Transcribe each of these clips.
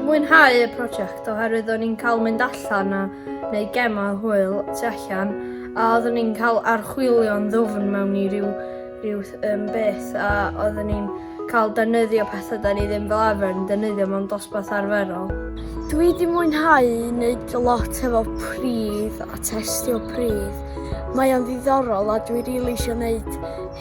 mwynhau y prosiect oherwydd o'n i'n cael mynd allan a neu gemau hwyl tu allan a oeddwn i'n cael archwilio'n ddwfn mewn i ryw, ryw um, beth a oeddwn i'n cael defnyddio pethau da ni ddim fel arfer yn defnyddio mewn dosbarth arferol. Dwi wedi mwynhau wneud lot efo pridd a testio pridd. Mae o'n ddiddorol a dwi rili eisiau gwneud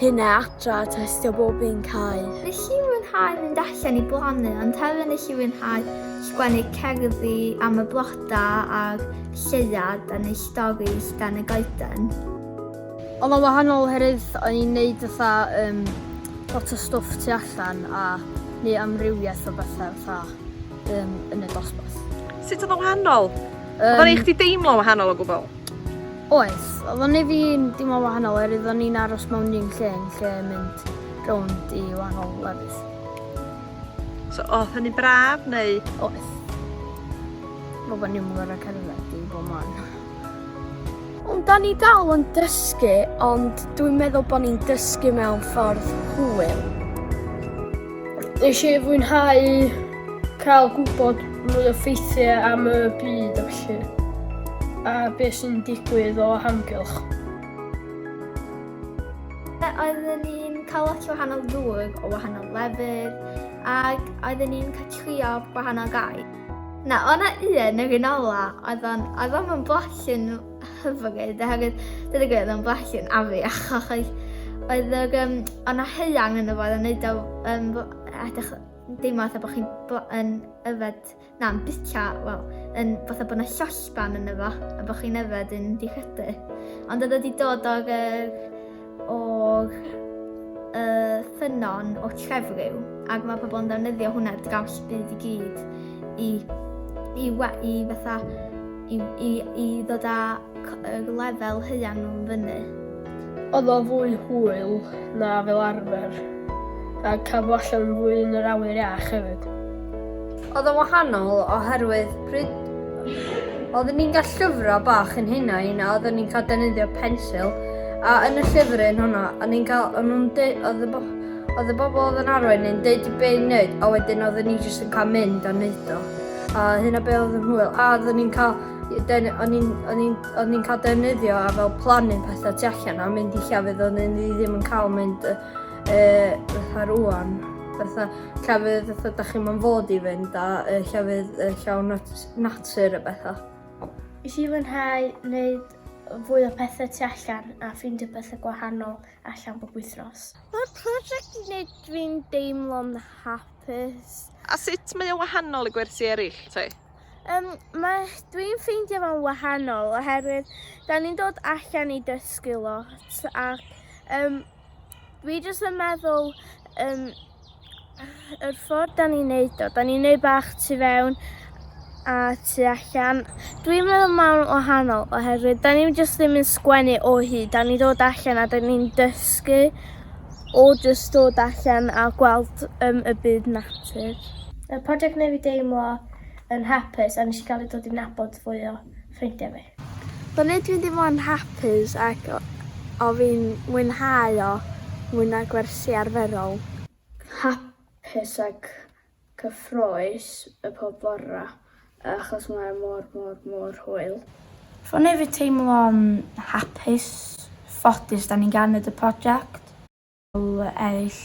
hynna adra a testio bob un cae. Nes i fwynhau mynd allan i blannu, ond hefyd nes i fwynhau sgwennu cerddi am y blodau a'r lleuad a neud storis dan y goeden. Oedd o'n wahanol oherwydd o'n i'n neud fatha um, lot o stwff tu allan a neu amrywiaeth o bethau fatha um, yn y dosbarth. Sut oedd o'n wahanol? Um, oedd o'n ei chdi deimlo wahanol o gwbl? Oedd. Oedd o'n ei fi'n deimlo wahanol oherwydd o'n i'n aros mewn un lle yn lle mynd rownd i wahanol lefydd. So oedd hynny braf neu? Oedd. Fel bod ni'n gorau cerdded i bob man. Ond da ni dal yn dysgu, ond dwi'n meddwl bod ni'n dysgu mewn ffordd hwyl. Nes i fwynhau cael gwybod mwy o ffeithiau am y byd a felly, a beth sy'n digwydd o hamgylch. Oedden ni'n cael lot o wahanol ddŵr o wahanol lefydd ac oedden ni'n cael trio gwahanol gau. Na, o na un, yr un ola, oedd o'n, oedd o'n yn blasu'n hyfryd, oherwydd, dweud y gwir, oedd o'n blasu'n afiach, achos oedd yr, um, o na haearn yn y fo, oedd o'n neud o, um, edrych, deimlo fatha bod chi'n yn yfed, na, yn bita, wel, yn fatha bod yna llosban yn efo, a bod chi'n yfed yn dihrydu. Ond oedd wedi dod o'r, o'r uh, ffynnon o Trefriw, ac mae pobl yn defnyddio hwnna draws byd i gyd i, i, i, fatha, i, i, i ddod â lefel haearn nhw'n fyny. Oedd o fwy hwyl na fel arfer, a cael bod allan fwy yn yr awyr iach hefyd. Oedd o'n wahanol oherwydd pryd oedden ni'n cael llyfrau bach yn hunain a oedden ni'n cael defnyddio pensil a yn y llyfryn hwnna o'n ni'n cael o'n nhw'n deud oedd y oedd y bobl oedd yn arwain ni'n deud i be i wneud a wedyn oedden ni jyst yn cael mynd a wneud o a hynna be oedd yn hwyl a oedden ni'n cael den, o'n i'n o'n i'n o'n i'n cael defnyddio a fel plannu pethau tu allan a mynd i llefydd o'n i ddim yn cael mynd uh, fatha rwan fatha llefydd fatha da chi'm yn fod i fynd a uh, llefydd uh, llawn natur a bethau. Nes i fwynhau wneud fwy o pethau tu allan a ffeindio pethau gwahanol allan bob wythnos. Mae'r prosiect yn gwneud fi'n deimlo'n hapus. A sut mae o wahanol i gwersi eraill, te? Um, mae, dwi'n ffeindio fo'n wahanol oherwydd da ni'n dod allan i dysgu lot ac um, dwi jyst yn meddwl um, yr ffordd da ni'n neud o, da ni'n neud bach tu fewn a tu allan. Dwi'n meddwl mae'n wahanol oherwydd da ni'n jyst ddim yn sgwennu o hyd, da ni'n dod allan a da ni'n dysgu o jyst dod allan a gweld um, y byd natur. Y prosiect neu fi deimlo yn hapus a nes i gael ei dod i nabod fwy o ffrindiau fi. Mae'n neud fi'n deimlo'n hapus ac o, o fi'n mwynhau o mwy na gwersi arferol. Hapus ac cyffrous y pob bora achos mae mor mor mor hwyl. Fo'n neud fi teimlo'n hapus, ffodus da ni'n gael neud y prosiect. eraill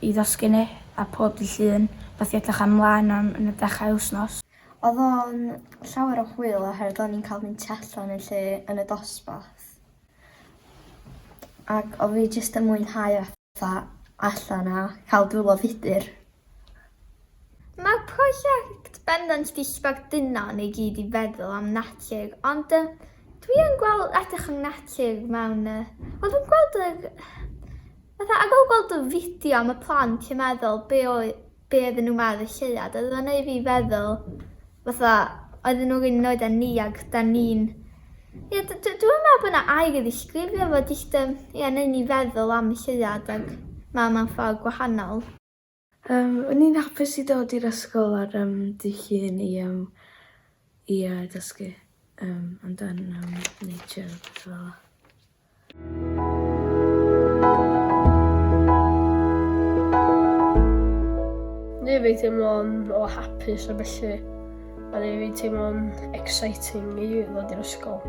i ddysgu ni a pob dydd Llun wbath i edrych ymlaen am yn y dechrau wsnos. Oedd o'n llawer o hwyl oherwydd o'n i'n cael mynd tu allan yn lle yn y dosbarth. Ac oedd fi jyst yn mwynhau fatha allan a cael dwylo fudur. Mae'r prosiect bendant 'di sbarduno ni gyd i feddwl am natur, ond yy dwi yn gweld edrych ar natur mewn yy wel dwi'n gweld yr fatha ar ôl gweld y fideo am y plant yn meddwl be' oedd be' oedden nhw'n meddwl y lleuad, oedd o'n neud fi feddwl fatha oedden nhw'r un oed â ni ag 'dan ni'n ie d- d- dwi'm yn meddwl bod 'na air i ddisgrifio fo jyst yym ie neud ni feddwl am y lleuad ag mewn mewn ffordd gwahanol. Um, o'n i'n hapus i dod i'r ysgol ar um, dydd Llun i, um, i uh, dysgu um, amdan um, nature a pethau fel 'na. Neud fi teimlo'n o hapus a felly. A neud fi teimlo'n exciting i ddod i'r ysgol.